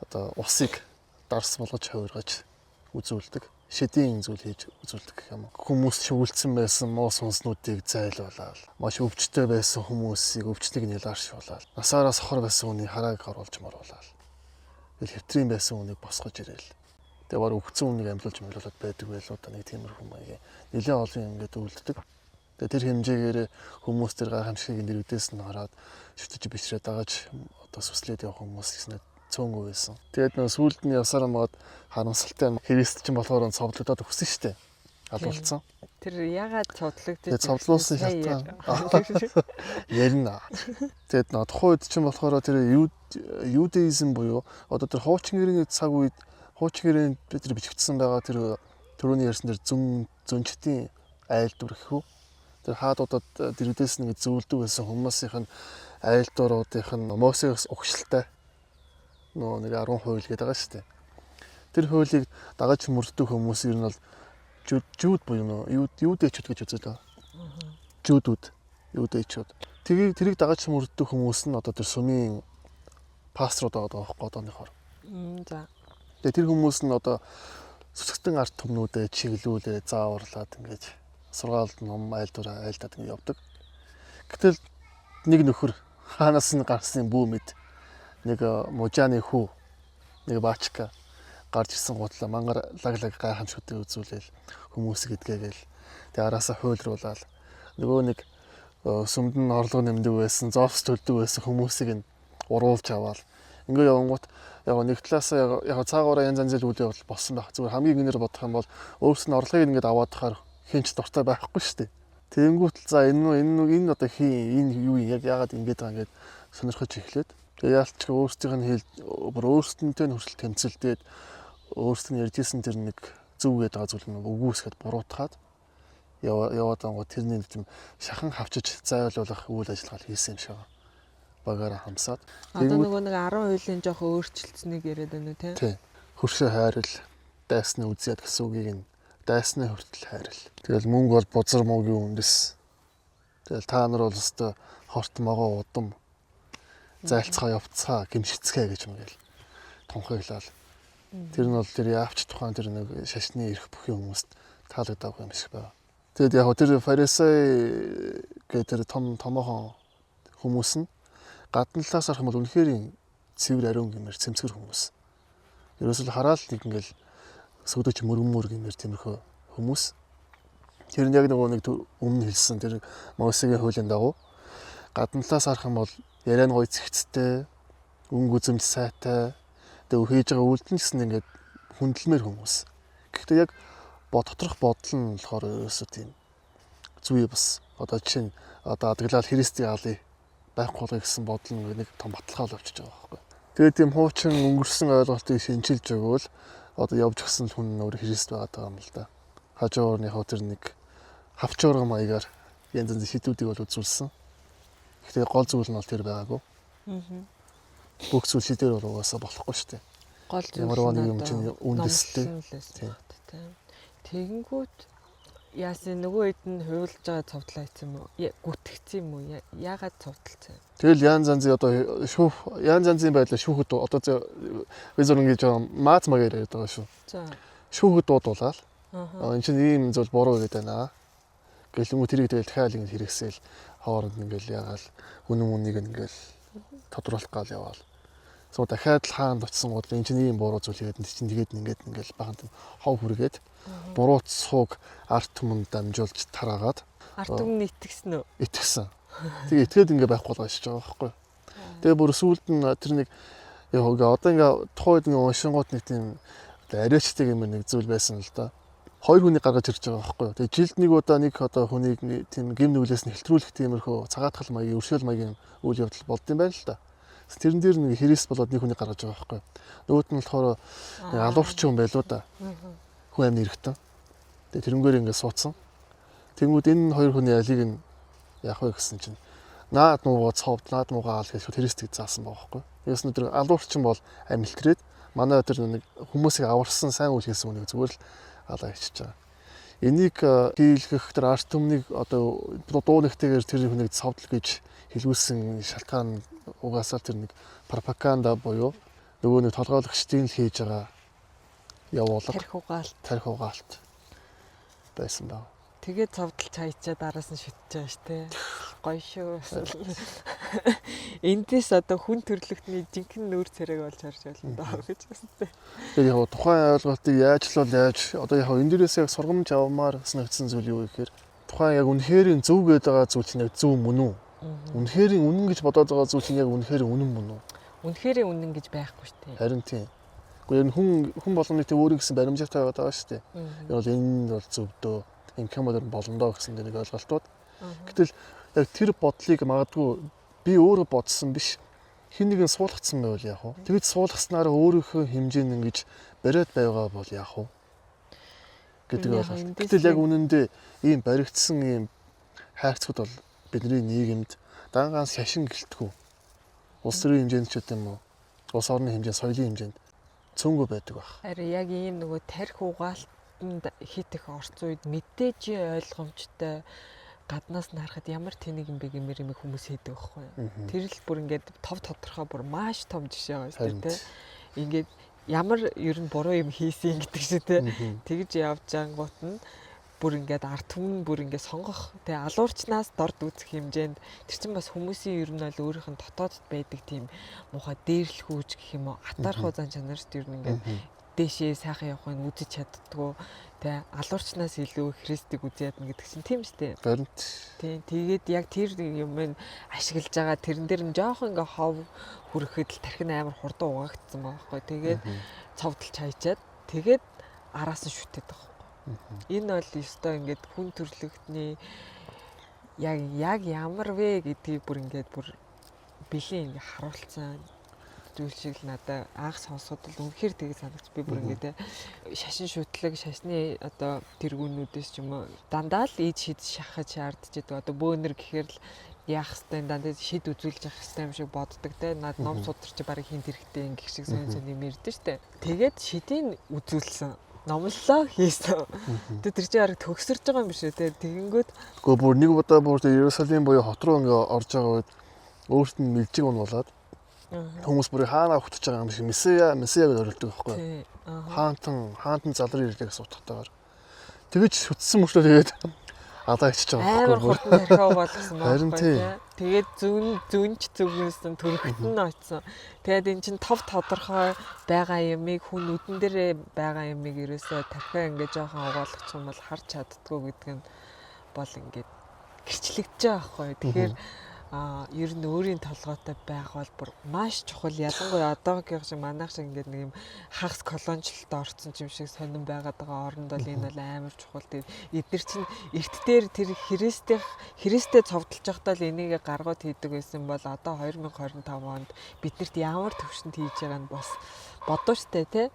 одоо усыг дарс болгож хувиргаж үзүүлдэг. Шидийн зүйл хийж үзүүлдэг гэх юм уу. Хүмүүс шүглдсэн байсан муу сүнснүүдийг зайлуулаад, маш өвчтөй байсан хүмүүсийг өвчнийг нялааршуулаад, насаараа сохор байсан хүнийг харааг оруулж моруулаад, тэгэл хэвтрийн байсан хүнийг босгож ирээл. Тэгээ бар өвцөн хүнийг амьлуулж мэлүүлээд байдаг байлуу да нэг тиймэрхүү маягийн нэлээд олон юм ингээд үлддэг. Тэгээ тэр хэмжээгээр хүмүүс тэр гайхамшигыг нэрвдээс нь хараад шүтэж бишрээ дагаж одоо сүслээд явах хүмүүс гэснээр цөөнгөө байсан. Тэгээд нөө сүүлд нь явсаар мод харамсалтай Христ чинь болохоор цовдлогдоод өгсөн шүү дээ. Алуулсан. Тэр ягаад цовдлогдож Тэгээд цовдлуулсан шалтгаан ярина. Тэгээд нөө тухайн үед чинь болохоор тэр юудэизм буюу одоо тэр хуучин гэрээний цаг үед хуучин гэрээнд бид тэр бичигдсэн байгаа тэр түрүүний ярьсан тэр зөнчдийн айлдвар гэх үү. Тэр хаадуудад дэрэгдээс нэг зөвлөдөг байсан хүмүүсийнх нь айлдваруудынх нь Мосегос угшилтай нөгөө нэг 10 хууль гэдэг байгаа шүү дээ. Тэр хуулийг дагаж мөрддөг хүмүүс ер нь бол жууд буюу нөө юудэчүүд гэж үздэг байгаа. Жуудүүд, юудэчүүд. Тэрийг дагаж мөрддөг хүмүүс нь одоо тэр сүмийн пасторууд байгаа байхгүй одооныхоор. За. Тэгээ тэр хүмүүс нь одоо сүсгтэн ард түмнүүдэд чиглүүлээ, зааварлаад ингэж сургаалд ном айлдвараа айлдаад ингэ явдаг. Гэтэл нэг нөхөр хаанаас нь гарсан бүү мэд нэг мужааны хүү нэг баачка гарч ирсэн гутлаа мангар лаг гайхамшигтай үзүүлээл хүмүүсийг эдгээгээл тэгээ араасаа хуйлруулаад нөгөө нэг сүмд нь орлого нэмдэг байсан, зоос төлдөг байсан хүмүүсийг нь уруулж аваад ингээ явангууд яг нэг талаасаа яг цаагаараа янз янзын үйл явдал болсон байх. Зүгээр хамгийн гинээр бодох юм бол өөрс нь орлогыг ингээд аваад тахаар хин ч дуртай байхгүй шүү дээ. Тэгэнгүүт л за энэ одоо хин энэ юу юм яг яагаад ингэж байгаа ингээд сонирхож эхлээд тэгээ яалтч өөрсдийнх нь хэл бүр өөрсдөнтэй нь хүртэл тэмцэлдээд өөрсдөд нь ярьжсэн тэр нэг зөв гэдэг байгаа зүйл нь үгүйсгэд буруутгаад яваад ангуу тэрний нэг тийм шахан хавчиж зайлуулах үйл ажиллагаа хийсэн юм шиг байгаа. Багаараа хамсаад. Одоо нөгөө нэг 10 хуулийн жоох өөрчлөлтснийг яриад байна уу те? Тий. Хөршөө хайрал, дайсны үзээд гэсэн үгийг нь дайсны хүртэл хайрал. Тэгэл мөнгө бол бузар муугийн үндэс. Тэгэл та нар бол өстой хорт могоо удам зайлцгаа явцгаа гимшицгээ гэж мэгэл тунхаглал. Тэр нь бол тэр яавч тухайн тэр нэг шашны эрх бүхий хүмүүст таалагдаагүй юм шиг байна. Тэгэд яг тэр фарисей гэх тэр том томоохон хүмүүс нь Гадна талаас харах юм бол үнэхээр цэвэр ариун гэмээр цэмцгэр хүмүүс. Ерөөсөл хараал нэг ингээл сөгдөж мөргөн гэмээр тиймэрхүү хүмүүс. Тэр нь яг нөгөө нэг өмнө хэлсэн тэр Мосегийн хуулийн дагуу гадна талаас харах юм бол яриа нь гоё цэгцтэй, өнгө үзэмж сайтай, тэгээ хийж байгаа үйлдэл нь гэсэн ингээд хүндлэмээр хүмүүс. Гэхдээ яг доторх бодол нь болохоор ерөөсөө тийм зүй бас одоо жишээ нь одоо адаглал Христийг алъя байхгүй болгоё гэсэн бодол нь нэг том баталгаа л авчиж байгаа байхгүй. Тэгээд тийм хуучин өнгөрсөн ойлголтыг шинчилж өгөөл одоо явж гисэн хүн нь өөр Христ байгаа юм л да. Хажуугаар нь яг тэр нэг хавчуурга маягаар янз янзын шийдвүүдийг бол үзүүлсэн. Гэхдээ гол зүйл нь бол тэр байгаагүй. Бүх зүйл шийдвэр бол угаасаа болохгүй шүү дээ. Гол зүйл Ямар нэг юм чинь үндэстэй. Тийм. Тэгэнгүүт яасан нөгөө хэд нь хуйлж байгаа цовдлоо хийсэн юм уу? Гүтгэцсэн юм уу? Яагаад цовдлцсан? Тэгэл янз янзын одоо шүүх янз янзын байдлаар шүүхэд одоо би зөв ингэж мааз маягаар яриад байгаа шүү. За. Шүүхэд дуудуулаад энэ чинь ийм зүйл буруу гэдэг байна. Гэлэнгүү тэрийг тэгэл дахиад ингэ хэрэгсээл хооронд ингээл ягаал үнэн үнийг ингээл тодруулах гал яваал. Суу дахиад л хаанд очисон гол энэ чинь ийм буруу зүйл хийгээд энэ чинь тэгээд ингээд ингээл бахан хов хүргээд буруу цуг арт түмэнд дамжуулж тараагаад арт түмэн итгэсэн үү? Итгэсэн. Тэгээ итгээд ингээ байхгүй болгоо шиж байгаа байхгүй. Тэгээ бүр сүүлд нь тэр нэг яг ингээ одоо ингээ тухайн үед ингээ уншингууд нэг тийм арайчтай юм нэг зүйл байсан л да. Хоёр хүнийг гаргаж ирж байгаа байхгүй юу. Тэгээ жилд нэг удаа нэг одоо хүнийг тийм гим нүглээс нь хэлтрүүлэх тиймэрхүү цагаатгал маягийн өршөөл маягийн үйл явдал болд юм байна л да. Тэрэн дээр нэг Христ болоод нэг хүнийг гаргаж байгаа байхгүй юу. Нөгөөт нь болохоор нэг алуурчин хүн байлуу да. Хүн амин эргэтэн. Тэгээ тэрнгээр ингээ суудсан. Тэнгүүд энэ хоёр хүний алийг нь яах вэ гэсэн чинь наад муугаа цовд, наад муугаа аал гэж Христийг заасан байгаа байхгүй юу. Тэгээс нь тэр алуурчин бол амилтрээд манай тэр нэг хүмүүсийг аварсан сайн үйл хийсэн хүнийг зүгээр л алаа хийчихэж байгаа. Энийг хийлгэх тэр арт түмнийг одоо дуу нэгтэйгээр тэр хүнийг цовдол гэж хэлүүлсэн шалтгаан угаасаа тэр нэг пропаганда буюу нөгөө нэг толгойлогчдын л хийж байгаа явуулга тарих угаалт байсан байна. Тэгээд цовдолч хайчаа дараас нь шүтэж байгаа шүү дээ. Гоё шүү. Эндээс одоо хүн төрлөختний жинхэнэ нүүр царайг олж харж байна даа гэж байна. Тэгээд яг тухайн ойлголтыг яаж л бол яаж одоо яг энэ дээрээс яг сургамж авмаар санагдсан зүйл юу гэхээр тухайн яг үнэхээр зөв гэдэг байгаа зүйл чинь яг зөв мөн үү? Үнэхээр үнэн гэж бодоод байгаа зүйл чинь яг үнэхээр үнэн мөн үү? Үнэхээр үнэн гэж байхгүй шүү дээ. Харин тийм. Гэхдээ ер нь хүн болгоны тийм өөрийн гэсэн баримжаатай байгаа даа шүү дээ. Яг бол энэ бол зөвдөө. Ингэх юм бол боломдоо гэсэн нэг ойлголтууд. Гэтэл яг тэр бодлыг магадгүй би өөрөө бодсон биш. Хин нэгэн суулгацсан байвал яах вэ? Тэгэж суулгаснараа өөрийнхөө хэмжээнд ингэж бариад байгаа бол яах вэ? Гэдэг ойлголт. Гэтэл яг үнэндээ ийм баригдсан ийм хайрцагуд бол бидний нийгэмд дан ганц шашин гэлтгүү. Улс төрийн хэмжээнд ч гэдэм үү? Улс орны хэмжээнд, соёлын хэмжээнд цөөнгөө байдаг байх. Харин яг ийм нөгөө тарих угаалтанд хит их орцсон үед мэдээж ойлгомжтой гаднаас нь харахад ямар тэнэг юм бэ гэмээр юм хүмүүс хийдэг байхгүй юу? Тэр л бүр ингээд тов тодорхой бүр маш том жишээ байгаа шүү дээ, тэ. Ингээд ямар ер нь буруу юм хийсэн гэдэг шиг тэ. Тэгж явж ангуут нь бүр ингээд ард түмэн бүр ингээд сонгох тэ алуурчнаас дорд үзэх хэмжээнд тэр чинь бас хүмүүсийн ер нь бол өөрийнх нь дотоодд байдаг тийм муухай дээрлэхүүч гэх юм уу атаархуу зан чанарт ер нь ингээд дээшээ сайхан явахыг үзэж чаддггүй тэ алуурчнаас илүү Христийг үзэж ядна гэдэг чинь тийм шүү дээ. Баримт. Тийм тэгээд яг тэр юм нь ашиглаж байгаа тэрэн дээр нь жоохон ингээ хов хүрэхэд л тархин амар хурдан угаагдсан байгаа байхгүй. Тэгээд цовдолч хайчаад тэгээд араас нь шүтээд байгаа. Энэ бол ёстой ингээд хүн төрлөختний яг ямар вэ гэдгийг бүр ингээд бүр бэлэн ингээд харуулсан зүйл шиг л надад анх сонсоход л үнэхээр тийг санагч би бүр ингээд шашин шүтлэг шашны одоо тэргүүнүүдээс ч юм уу дандаа л ид шид шахаж шаардж идэг. Одоо бөөнөр гэхээр л яах хэвтэй дандаа шид үзүүлж явах хэвтэй юм шиг боддог те. Над ном сударч барыг хинт хэрэгтэй ингэх шиг сонь сонь юм ярьдэн штэ. Тэгээд шидийг үзүүлсэн. Номлолоо хийсэн. Тэгээ тэр чинь арга төгсөрж байгаа юм биш үү те. Тэгэнгүүт Гэхдээ бүр нэг удаа бүр Иерусалим буюу хот руу ингээ орж байгаа үед өөрт нь мэлжиг унуулад хүмүүс бүр хаана өгтөж байгаа юм шиг месиа месиа гэж орилдог байхгүй. Хаантан залрын ирлээ гэсэн утгатайгаар. Тэгэж сүтсэн мөртлөө тэгээд Алаа ичиж байгаа Амар байхгүй. хурдан тархиа угаалгасан Харин байхгүй тий. тий. Тэгээд зүүн зүүнч зүгнээс нь төрөгт нь очсон. Тэгээд эн чинь тов тодорхой байгаа юмыг хүн нүдэн дээрээ байгаа юмыг ерөөсөө тархиа ингээд жоохон угаалгачих юм бол харж чаддгүй гэдэг нь бол ингээд гэрчлэгдэж байгаа байхгүй. Тэгэхээр ер нь өөрийн толгойтой байх бол бүр маш чухал. Ялангуяа одоогийнх шиг манайх шиг ингээд нэг юм хагас колоничлолд орсон юм шиг сонирн байгаад байгаа оронд бол энэ бол амар чухал. Тэгээд эдгээр чинь эрт дээр тэр Христтэй цовдлж байхдаа л энийг гаргууд хийдэг байсан бол одоо 2025 онд биднэрт ямар төвшөнд хийж байгаа нь бас бодоо штэ тий.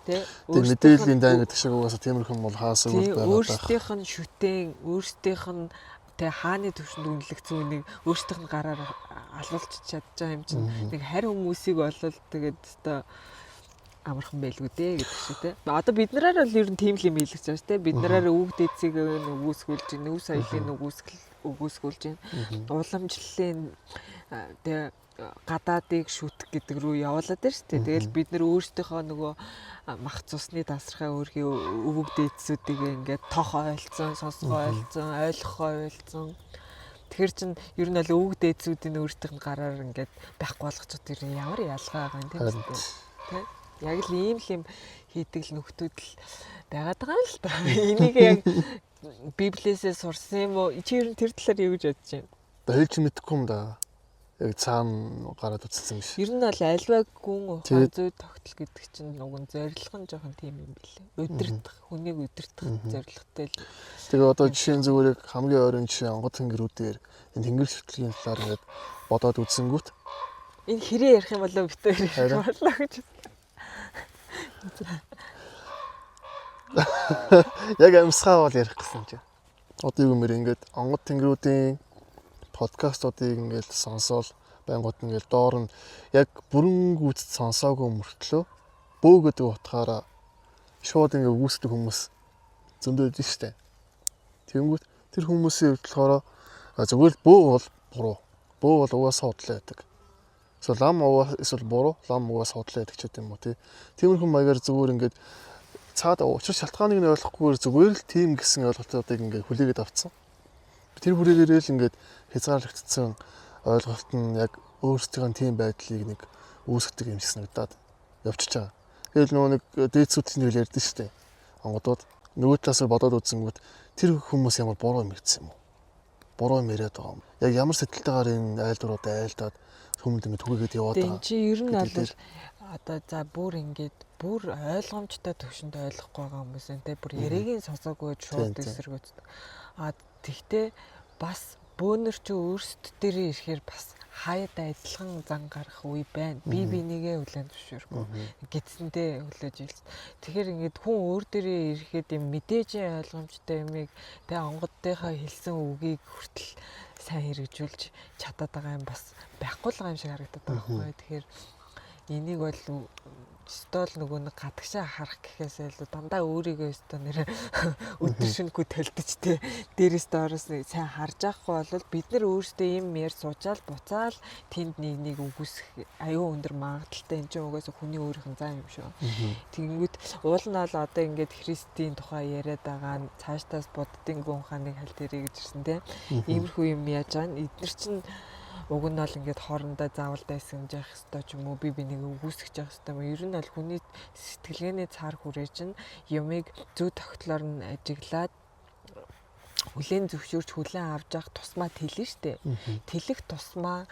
Тэ Тэгээ мэдээллийн дайн гэдэг шиг угаасаа тиймэрхүү юм бол хаасаагүй тий байгаад байх. өөрсдийнх нь шүтэн, өөрсдийнх нь тэ хааны төвшөнд үнэлэгдсэн үнийг өөрсдийнх нь гараар алуулж чадж байгаа юм чинь нэг харь хүмүүсийг болол тэгээд өстой амархан байлгүй дээ гэдэг шиг тэ. Одоо бид нараар бол ер нь тийм л юм хэлж байгаа шүү дээ. Бид нараар өвөг дээдсийг өгөөсгүүлж байна, өв соёлыг өгөөсгүүлж байна. Уламжлалын тэ гадаадыг шүтэх гэдэг рүү явуулаад байна шүү дээ. Тэгэл бид нар өөрсдийнхөө нөгөө мах цусны тасархай өөрхийн өвөг дээдсүүдийг ингээд тох ойлцсон, сонсгоо ойлцсон, ойлгохоо ойлцсон. Тэгэхээр чин ер нь бол өвөг дээдсүүдийн өөрсдийнх нь гараар ингээд байхгүй болгочиход тэр ямар ялгаа байгаа юм тийм үү? Тэ? Яг л ийм л юм хийдэг л нөхдүүд л байгаад байгаа юм л та. Энийг яг Библиэсээ сурсан юм уу? Чи ер нь тэр талаар юу гэж бодож байна? Хэлж мэдэхгүй юм да. Яг цаана гараад үзсэн юм шиг. Ер нь бол альва гүн ухаан зүй тогтол гэдэг чинь уг нь зорилго нь жоохон тийм юм билээ. Удирдах, хүнийг удирдах зорилготой л. Тэгээ одоо жишээ нь зүгээр яг хамгийн ойрын жишээ онгод тэнгэрүүдээр энэ тэнгэр шүтлгийн талаар ингээд бодоод үзсэнгүүт энэ хэрэг ярих юм болоо битээр ярих юм болоо гэж. Яг амьсгаа бол ярих гэсэн чинь. Одоо юу гэмээр ингээд онгод тэнгэрүүдийн подкастуудыг ингээд сонсоол байнгут ингээд доор нь яг бүрэн гүйцэд сонсоогүй мөртлөө бөө гэдэг утгаараа шууд ингээд үүсдэг хүмүүс зөндөө өгдөн штэ. Тэнгүүт тэр хүмүүсийн хувьд болохоор зүгээр л бөө бол буруу. Бөө бол угаасаа худлаа байдаг. Эсвэл лам угаа эсвэл буруу, лам угаасаа худлаа байдаг ч гэдэм юм уу тий. Тиймэрхүү маягаар зүгээр ингээд цаад учир шалтгааныг нь ойлгохгүйгээр зүгээр л тийм гэсэн ойлголтуудыг ингээд хүлээгээд авцсан. Тэр хүрээлээрээ л ингээд хязгаарлагдсан ойлголт нь яг өөрсдийнх нь тийм байдлыг нэг үүсгдэг юм шиг санагдаад явчихж байгаа. Тэгэл нөгөө нэг дээд сүтлийн хэл ярьдэн шүү дээ. Онгодууд нөгөө талаас нь бодоод үзэнгүүт тэр хүмүүс ямар буруу юм хэлсэн юм уу? Буруу юм яриад байгаа юм. Яг ямар сэтгэлтэйгээр энэ айлдварууд айлдаад хүмүүнд ингээд түгээгээд яваад Тэгээ байгаа. эн чинь ер нь гэдэг бол дээр. Одоо за бүр ингээд бүр ойлгомжтой төвшөнд ойлгохгүй байгаа хүмүүс энэ те бүр яриагийн сонсоогүй шууд эсэргүүцдэг. А тэгтээ бас бөөнөр чи өөрсдөд дээрээ ирэхээр бас хаяада адилхан зан гарах үе байна. Би бинийгээ хүлээн зөвшөөрөхгүй гэдсэндээ хүлээж илц. Тэгэхээр ингээд хүн өөр дээрээ ирэхэд юм мэдээж ойлгомжтой юмыг тэ онгодынхаа хэлсэн үгийг хүртэл сайн хэрэгжүүлж чадаад байгаа юм бас байхгүй л байгаа юм шиг харагдаад байгаа байхгүй. Тэгэхээр энийг бол стол нөгөө нэг гадагшаа харах гэхээс илүү дандаа өөрийгөө өстө нэр өдөр шөнөгүй толдож те дээрээс доороос нэг сайн харж авахгүй бол бид нар өөрсдөө юм яар суучаал буцаал тэнд нэг нэг үгүйсэх аюу өндөр магадлалтай. Энэ чинь угаасаа хүний өөрийнх нь зан юм шүү. Тэгэнгүүт уул нь бол одоо ингээд Христийн тухай яриад байгаа нь цаашдаас буддын гүн хааныг хальт ирээ гэж ирсэн те. Иймэрхүү юм яаж байгаа нь эднэр чинь уг нь бол ингээд хоорондоо заавал дайсагнаж явах ёстой ч юм уу би бинийг үгүйсгэж явах ёстой юм. Ер нь бол хүний сэтгэлгээний цаар хүрээ чинь юмыг зөв тогтлоор нь ажиглаад хүлээн зөвшөөрч хүлээн авч явах тусмаа тэлнэ штэ. Тэлэх тусмаа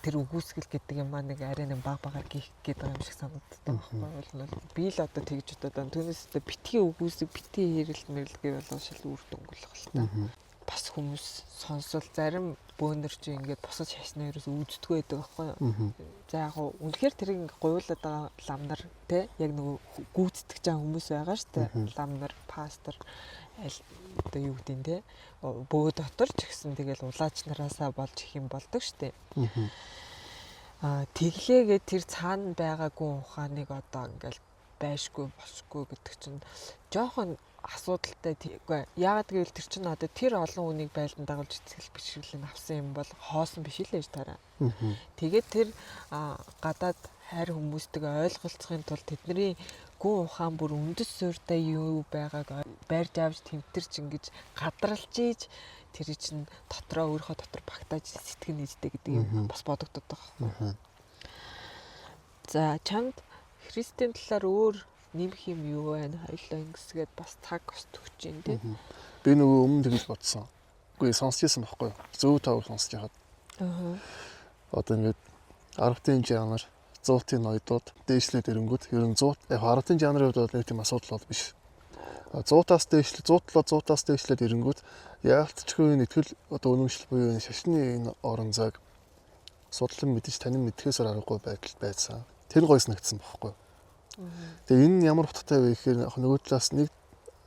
тэр үгүйсгэл гэдэг юм аа нэг арай нэг баг багаар гих гээд байгаа юм шиг санагддаг байхгүй бол би л одоо тэгж бодоод байна. Түүнээс одоо битгий үгүйсэг битгий хэрэлт мэрэл гэвэл бол шал үр дүнглэх л та. Бас хүмүүс сонсвол зарим бөөнөр чи ингээд бусад шашны ерөөс үүддэггүй байдаг байхгүй юу. За яг гоо үнэхээр тэрийг ингээд гуйлаад байгаа лам нар те яг нөгөө гүйцэтгэж байгаа хүмүүс байгаа шүү дээ. Лам нар, пастор аль одоо юу гэдэг нь те бөө дотор ч гэсэн тэгэл улаач нараасаа болж их юм болдог шүү дээ. Тэглээгээ тэр цаана байгаа гүн ухааныг одоо ингээл байшгүй босгүй гэдэг чинь жоохон асуудалтай. Үгүй яагаад гэвэл тэр чинь одоо тэр олон хүнийг байлдан дагуулж итгэл бишрэлийн авсан юм бол хоосон биш л ээж тараа. Тэгээд тэр гадаад хайр хүмүүстэйгээ ойлголцохын тулд тэдний Гүн ухаан бүр үндэс суурьтай юу байгааг барьж авч тэмтэрч ингэж гадралж ийж тэр чинь дотроо өөрийнхөө дотор багтааж сэтгэн нэждэг гэдэг юм бас бодогдод байгаа. За чамд Христийн талаар өөр нэмэх юм юу байна? Хоёлоо ингэсгээд бас цаг бас төгч юм тий. Би нөгөө өмнө тэгж бодсон. Үгүй сонсч ирсэн байхгүй юу? Зөв тав сонсч яхад. Аа. Одоо ингээд 10-ын жанр 100-ын ноёдууд дээшлээд ирэнгүүт ер нь 100 яг 10-ын жанрын хувьд бол нэг тийм асуудал бол биш. 100-аас дээшлээ 107 100-аас дээшлээд ирэнгүүт яалтчгүй энэ итгэл одоо үнэмшил буюу энэ шашны энэ орон зайг судлан мэдэж танин мэдхээс аргагүй байдал байсан. Тэр гоё санагдсан байхгүй. Тэгээ энэ нь ямар утгатай вэ гэхээр яг нөгөө талаас нэг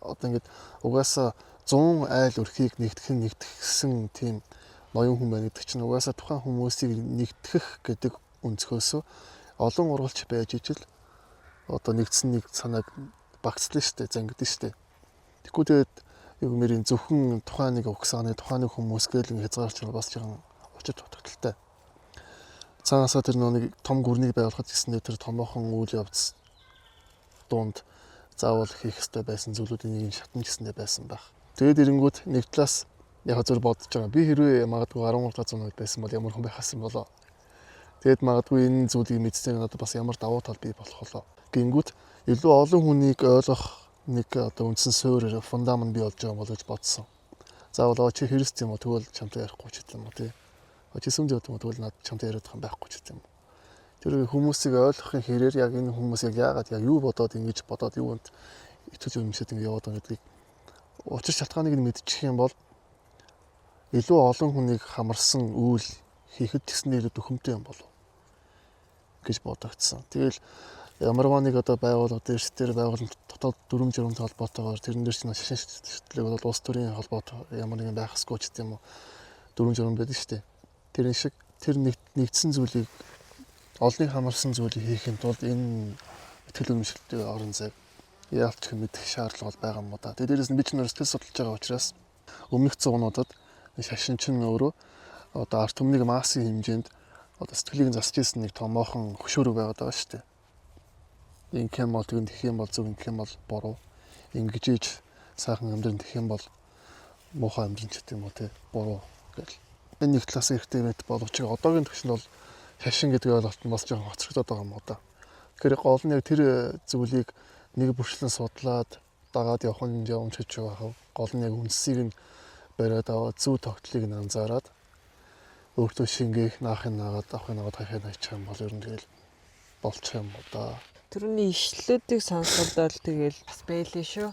одоо ингээд угаасаа 100 айл өрхийг нэгтгэх нэгтгэсэн тийм ноён хүн байна гэдэг чинь угаасаа тухайн хүмүүсийг нэгтгэх гэдэг өнцгөөс олон ургалч байж ижил одоо нэгдсэн нэг санааг багцлаа шүү дээ, зангидсан шүү дээ. Тэгэхгүй тэгээд юу гэмээр зөвхөн тухайн нэг угсааны тухайн нэг хүмүүс гээл ингэ хязгаарч бас жоохон учир дутагдaltaй. Цаанаасаа тэр нэг том гүрнийг байгуулахад гэсэндээ тэр томоохон үйл явц дунд заавал хийх ёстой байсан зүйлүүдийн нэг шатн гэсэндээ байсан байх. Тэгээд ирэнгүүт нэг талаас яг зөв бодож байгаа. Би хэрвээ магадгүй 13 дахь зууны үед байсан бол ямар хүн байхаас юм болоо. Тэгээд магадгүй энэ зүйлийг мэдсээр надад бас ямар давуу тал бий болох болоо. Гингүүт илүү олон хүнийг ойлгох нэг одоо үндсэн суурь фундамент бий болж байгаа юм бол гэж бодсон. Заавал чи Христ юм уу тэгвэл чамтай ярихгүй ч гэдэг юм уу тий. Чи сүмд явдаг юм уу тэгвэл над чамтай яриад байгаа юм байхгүй ч гэдэг юм уу. Тэр хүмүүсийг ойлгохын хэрээр яг энэ хүмүүс яг яагаад яг юу бодоод ингэж бодоод юунд итгэж үнэмшээд ингэ яваад байгаа гэдгийг учир шалтгааныг нь мэдчих юм бол илүү олон хүнийг хамарсан үйл хийхэд тэгснээр илүү дөхөмтэй юм болов гэж бодогдсон. Тэгэл ямарваа нэг одоо байгууллага дээр тэр байгууллагын дотоод дүрм журмтай холбоотойгоор тэрэн дээр чинь шашин шүтлэг бол улс төрийн холбоот ямар нэгэн байх ёсгүй ч гэдэм юм уу дүрм журм байдаг шүү дээ. Тэрэн шиг тэр нэгдсэн зүйлийг олныг хамарсан зүйлийг хийхин тулд энэ итгэл үнэмшилтэй орон зайг яалч мэдэх шаардлага байгаа юм уу да. Тэгээ дээрээс нь би ч нэр сэтгэл судлаж байгаа учраас өмнөх зуунуудад шашин чинь өөрөө одоо ард түмнийг массын хэмжээнд одоо сэтгэлийг засч ирсэн нэг томоохон хөшөөрөг байгаад байгаа шүү дээ. Ингэх юм бол тэгэн тэгэх юм бол зөв, ингэх юм бол буруу. Ингэж ийж сайхан амьдран тэгэх юм бол муухай амьдран ч гэдэг юм уу те буруу гэл. Энэ нэг талаас эрэгтэй мэт боловч одоогийн төвшөнд бол шашин гэдэг ойлголт нь бас жоохон хоцрогдоод байгаа юм уу да. Тэгэхээр гол нь яг тэр зүйлийг нэг бүрчлэн судлаад дагаад явах нь явамж гэж байгаа. Гол нь яг үндсийг нь бариад аваад зөв тогтлыг нь анзаараад өөртөө шингээх, наахыг наагаад, авахыг наагаад хаяхыг хайчих юм бол ер нь тэгэл болчих юм уу да. Тэрний ишлүүдийг сонсоход бол тэгэл бас байлээ шүү.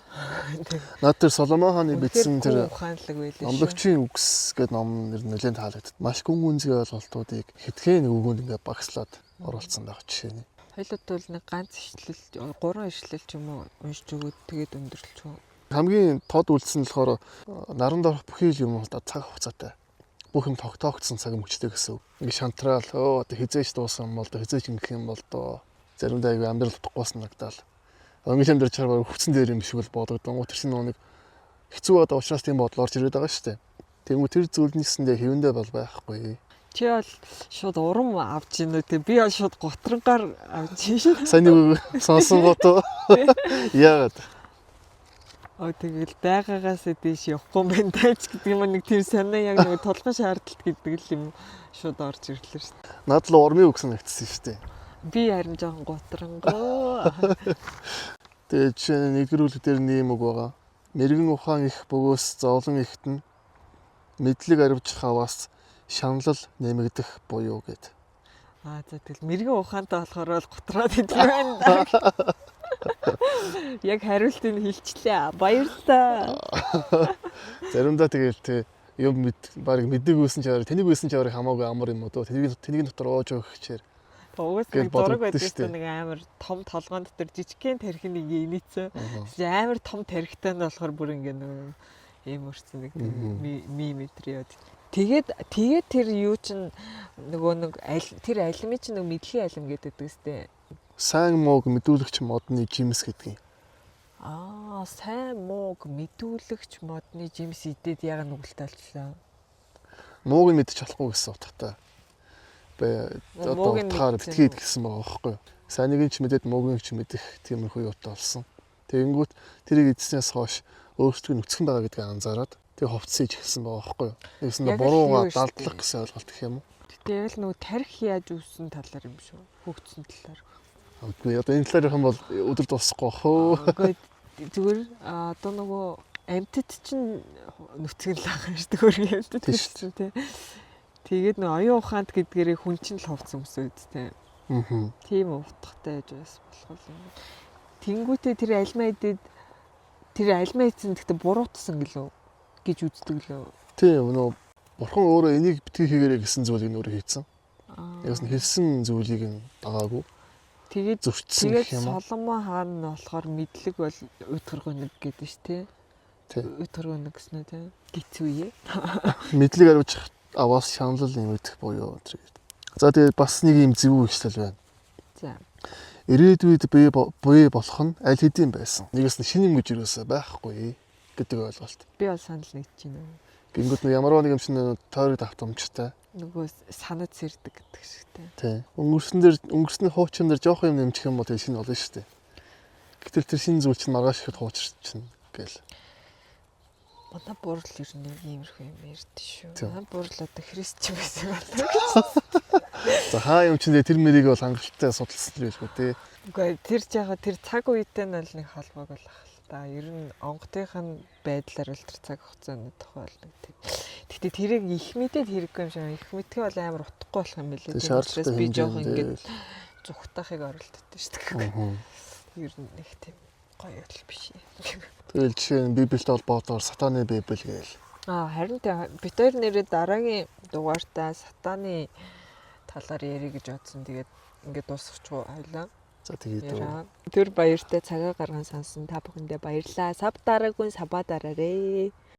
Наад тэр Соломон хааны бичсэн тэр ухаанлаг байлээ шүү. Номлогчийн үгс гэдэг ном нэр нэлээд таалагдд. Маш гүн гүнзгий ойлголтуудыг хэдхэн нэг үгэнд ингээ багслаад оруулсан байх жишээ нь. Хоёлууд бол нэг ганц ишлэл, гурван ишлэл ч юм уу уншиж өгөөд тэгээд өндөрлөж. Хамгийн тод үлдсэн нь болохоор наранд орох бүхий л юм бол цаг хугацаатай. Бүх юм тогтоогдсон цаг мөчтэй гэсэн үг. Ингээ шантраал өө одоо хизээч дуусан юм бол доо хизээч ингэх юм бол доо. Заримдаа аягүй амьдрал утгагүй санагдаал. Ингээл амьдрч чаргаар хүчсэн дээр юм шиг бол бодогдсон. Тэр чинь нэг хэцүү байгаа учраас тийм бодол орж ирээд байгаа шүү дээ. Тэгмүү тэр зүйл нэгсэндээ хэвэндээ бол байхгүй. Чи бол шууд урам авч ийн үү те би бол шууд гутрангаар авч ийн шүү. Сайн нэг сонсон гот яагаад? Оо тэгэл байгаагаас дээш явахгүй юм байна таач гэдэг юм нэг тийм санаа яг нэг тулгын шаардлагат гэдэг л юм шууд орж ирлээ шүү дээ. Над л урмын үг санагдсан шүү дээ. Би харин жоохон гутрангаа. Тэгээ жишээ нь нэгдүгээр үлэг дээр нэм үг байгаа. Мэргэн ухаан их бөгөөс зовлон ихтэн мэдлэг аривч хаваас шаналл нэмэгдэх буюу гэд. Аа за тэгэл мэрэгэн ухаантай болохоор л гутраад идэв байна. Яг хариултыг хэлчлээ. Баярлалаа. Заримдаа тэгэл те юм мэд баг мэддэг байсан ч аваар тэнийг байсан ч аваар хамаагүй амар юм уу дөө. Тэнийг дотор ууж өгөх хичээр. Угаас нэг зураг байдаг шүү нэг амар том толгоон дотор жижигхэн тархин нэг инээцэн. Амар том тархитай нь болохоор бүр ингээ нэг ийм өрцөн нэг миметр яваад. Тэгээд тэр юу чин нөгөө нэг тэр алимын чинь нэг мэдлэгийн алим гэдэг үстэй. Сайн мууг мэдүүлэгч модны жимс гэдэг юм. Аа, сайн мууг мэдүүлэгч модны жимс идээд яга нүгэлтэй болчлаа. Мууг нь мэдчих болохгүй гэсэн утгатай. Одоо утгаар битгий гэсэн байгаа байхгүй юу. Сайныг нь ч мэдээд мууг нь ч мэдэх тиймэрхүү юутай болсон. Тэгэнгүүт тэрийг эдснээс хойш өөрсдөө нүцгэн байгаа гэдгийг анзаараад тэг хувцас хийж эхэлсэн байгаа байхгүй юу. Нэгсэн бурууга далдлах гэсэн ойлголт гэх юм уу. Гэтэ яг л нөгөө тарих яаж үүссэн талаар юм шүү. Хөгжсөн талаар. Үгүй одоо энэ талаар ярих юм бол өдөр дуусахгүй бах хөө. Үгүй зүгээр одоо нөгөө амьтад чинь нүцгэн л байгаа шүү дээ. Хөргийн амьтад чинь тий. Тэгээд нөгөө оюун ухаанд гэдгээрээ хүн чинь л хувцас өмсөөд тий. Аа. Тийм утгатай байж бас болох юм. Тэнгүүтээ тэр альмаа идэд тэр альмаа идсэн гэхдээ буруутсан гэлөө гэж үздэг лөө. Тийм нөгөө бурхан өөрөө энийг битгий хийгэрэй гэсэн зүйлийг нь өөрөө хийцэн. Ягс нь хэлсэн зүйлийг нь дагаагүй. Тэгээд зөрчсөн гэх юм уу. Соломон хаан нь болохоор мэдлэг бол уйтгаргүй нэг гэдэг ш тий. Уйтгаргүй нэг гэсэн үү тий. Гизүү. Мэдлэг ариучих аваас шаналл нэмэгдэх буюу тэр. За тэгээд бас нэг юм зөв ишлэл байна. За. Ирээдүйд бий болох нь аль хэдийн байсан. Нэгээс нь шинэ юм гэж юусаа байхгүй гэдэг ойлголт. Би бол санал нэгж байна. Гингүүд нь ямар нэг юм чинь тойрог давтамжтай. Нөгөө санаад сэрдэг гэдэг шигтэй. Тий. Өнгөрсөн дээр өнгөрсний хуучин дээр жоох юм нэмчих юм бол тэр шинэ болно шүү дээ. Гэтэл тэр шинэ зүйл чинь маргааш ихэд хуучирчин гээл. Манай бурл ер нь иймэрхүү юм ярьдээ шүү. Манай бурл одоо христч байсан байна. За хаа юм чинь тэр мэрийг бол хангалттай судалсан л байлгүй дээ. Үгүй тэр ч яг тэр цаг үетэй нь бол нэг холбоог бол ах л та. Ер нь онготынх нь байдлаар бол тэр цаг хугацааны тухай бол нэг тийм. Гэтэ тэрийг их мэдээд хэрэггүй юм шиг. Их мэдхээ бол амар утгагүй болох юм билээ. Тийм учраас би жоохон ингээд зүхтахыг оролддог шүү дээ. Ер нь нэг тийм гоё л биш. Тэгэл жишээ нь Библиэд холбоотойгоор сатаны Библи гээл. Аа харин бид хоёр нэрээ дараагийн дугаартаа сатаны талаар ярих гэж бодсон. Тэгээд ингээд дуусгачих уу хоёлаа. За тэгээд үү. Түр баяртай цагаа гарган сонсон та бүхэндээ баярлалаа. Сав дараагүй сабаа дараарэ.